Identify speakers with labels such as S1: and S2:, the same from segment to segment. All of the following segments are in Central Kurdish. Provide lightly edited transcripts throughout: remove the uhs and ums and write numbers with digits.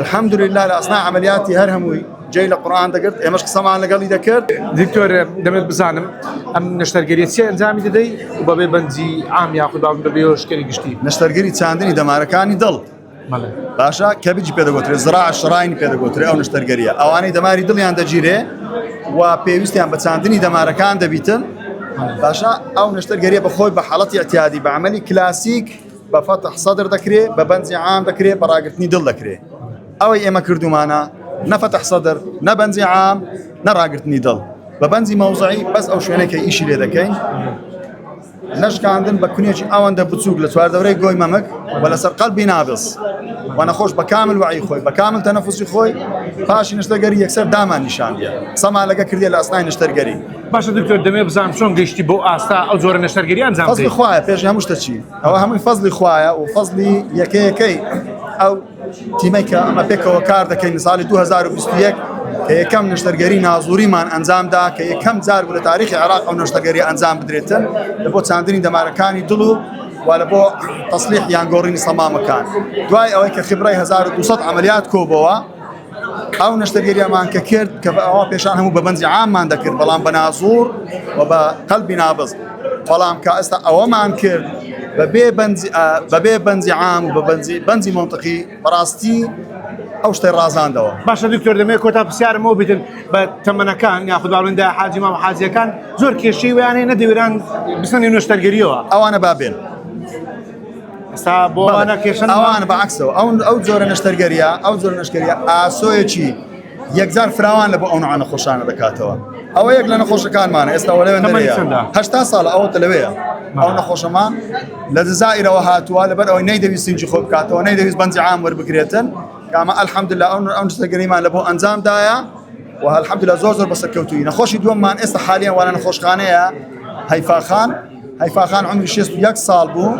S1: الحمدلله لە ئەسنا عملیاتی هەر هەمووی جێی لە قورئان دەگرت ئێمەش قسەمان لەگەڵی دەکرد.
S2: دکتۆر دەمێت بزانم ئەم نەشتەرگەریە چی ئەنجامی دەدەی و بەبێ بەنجی عام یاخود باڵ بەبێ هۆشکەری گشتی؟
S1: نەشتەرگەری چاندنی دەمارەکانی دڵ باشە کەبجی پێ دەگوترێت زرا شڕین پێ دەگوترێ ئەو نەشتەرگەریە ئەوانەی دەماری دڵیان دەگیرێ و پێویستیان بە چاندنی دەمارەکان دەبیتن باشە ئەو نەشتەرگەریە بەخۆی بە حاڵەتی اعتیادی بە عملی کلاسیک بە فەتح سەدر دەکرێ بە بەنجی عام دەکرێ بە ڕاگرتنی دڵ دەکرێ ئەوەی ئێمە کردومانە نە فەتح سەدر نە بەنجی عام نە ڕاگرتنی دڵ بە بەنجی مەوزعی بەس ئەو شوێنەی کە ئیشی لێ دەکەین نەشکاندن بە کونێکی ئەوەندە بچووک لە چواردەورەی گۆی مەمک و لەسەر قەلبی نابز و نەخۆش بە کامل وعی خۆی بە کامل تەنەفسی خۆی پاشی نشتەگەری یەکسەر دامان نیشاندیە قسەمان لەگە کردیە لە ئەسنای نشتەرگەری
S2: باشە دکتۆر دەمێ بزانم چۆن گەیشتی بۆ ئاستا ئەو جۆرە نەشتەرگەری ئەنجام
S1: فەزلی خوایە پێش هەموو شتە چی ئەوە هەمووی فەزلی خوایە و فەزلی یەکەیەکەی ئەو تیمەی کە ئەمە پێکەوە کار دەکەین ساڵی 2021 کە یەکەم نەشتەرگەری نازوریمان ئەنجامدا کە یەکەم جار بوو لە تاریخی عێراق ئەو نەشتەرگەری ئەنجام بدرێتن لە بۆ چاندنی دەمارەکانی دڵ و و لە بۆ تەسلیح یان گۆڕینی سەمامەکان دوای ئەوەی کە خبرەی 1200 عملیات کۆبەوە ئەو نەشتەرگەریەمان کە کرد کە بە ئەوە پێشان هەموو بە بەنجی عاممان دەکرد بەڵام بە نازوور و بە قەلبی نابز بەڵام کە ئێستا ئەوەمان کرد بەبێ بەنجی بەبێ بەنجی عام و بە بەنجی بەنجی مەنتقی بەڕاستی ئەو شتەی ڕازاندەوە.
S2: باشە دکتۆر دەمەوێت کۆتا پرسیارم ئەوە بیتن بە تەمەنەکان یاخود باڵێن دا حاجی مام حاجیەکان زۆر کێشەی ویان هەیە نەدەوێران بچنە نێو نەشتەرگەریەوە
S1: ئەوانە با بێن.
S2: ئێستا بۆ ئەوانە کێشە نەما؟
S1: ئەوان بە عەکسەوە ئەو ئەو جۆرە نەشتەرگەریە ئەو جۆرە نەشتەرگەریە ئاسۆیەکی یەکجار فراوان لە بۆ ئەو نوعە نەخۆشانە دەکاتەوە ئەوە یەک لە نەخۆشەکانمانە ئێستا وە لەوێن
S2: تەمەنی
S1: دەرەیە
S2: چەندە؟
S1: 80 ساڵە ئەوە لەوەیە ئەو نەخۆشەمان لە جزائرەوە هاتووە لەبەر ئەوەی نەیدەویست سینجی خۆ بکاتەوە نەیدەویست بەنجی عام وەربگرێتن کامە الحمدلله ئەو ئەو نەشتەرگەریمان لە بۆ ئەنجام دایە و الحمدلله زۆر زۆر بەسەرکەوتووی نەخۆشی دووەممان ئێستا حالیان وانە نەخۆشخانەیە هەیفاخان هەیفاخان عمری 61 ساڵ بوو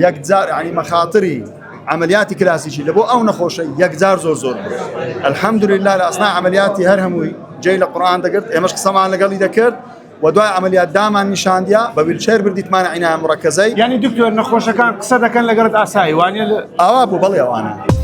S1: یەکجار یعنی مەخاتری عملیاتی کلاسیکی لە بۆ ئەو نەخۆشە یەکجار زۆر زۆر بوو الحمدلله لە ئەسنا عملیاتی هەر هەمووی جێی لە قورئان دەگرت ئێمەش قسەمان لەگەڵی دەکرد و دوای عملیات دامان نیشاندیا بە ویلچێر بردیتمانە عینایە مرەکەزەی
S2: یعنی دکتۆر نەخۆشەکان قسە دەکەن لەگەڵت ئاسایی وانە
S1: ئاوا بوو بەڵێ ئەوانە.